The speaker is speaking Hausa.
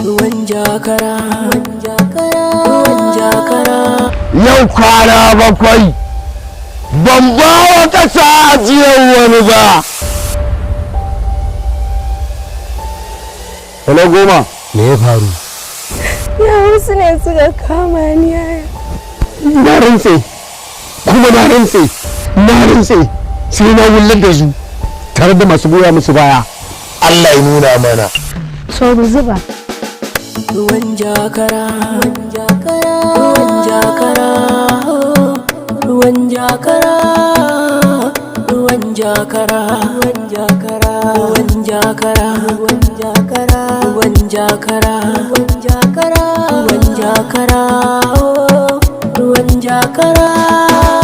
Ruwan jakara, ruwan jakara, ruwan jakara. Yau kwana 7 ban ba wa ƙasa ajiyar wani ba. Hello, 10. Me ya faru? Ya wasu ne suka kama ni, yaya. Na rantse, kuma na rantse, na rantse sai na wullar da su tare da masu goya musu baya. Allah ya nuna mana. So mu zuba. Ruwan jakara, ruwan jakara, ruwan jakara, ruwan jakara, ruwan jakara, ruwan jakara, ruwan jakara, ruwan jakara, ruwan jakara, ruwan jakara, ruwan jakara, ruwan jakara.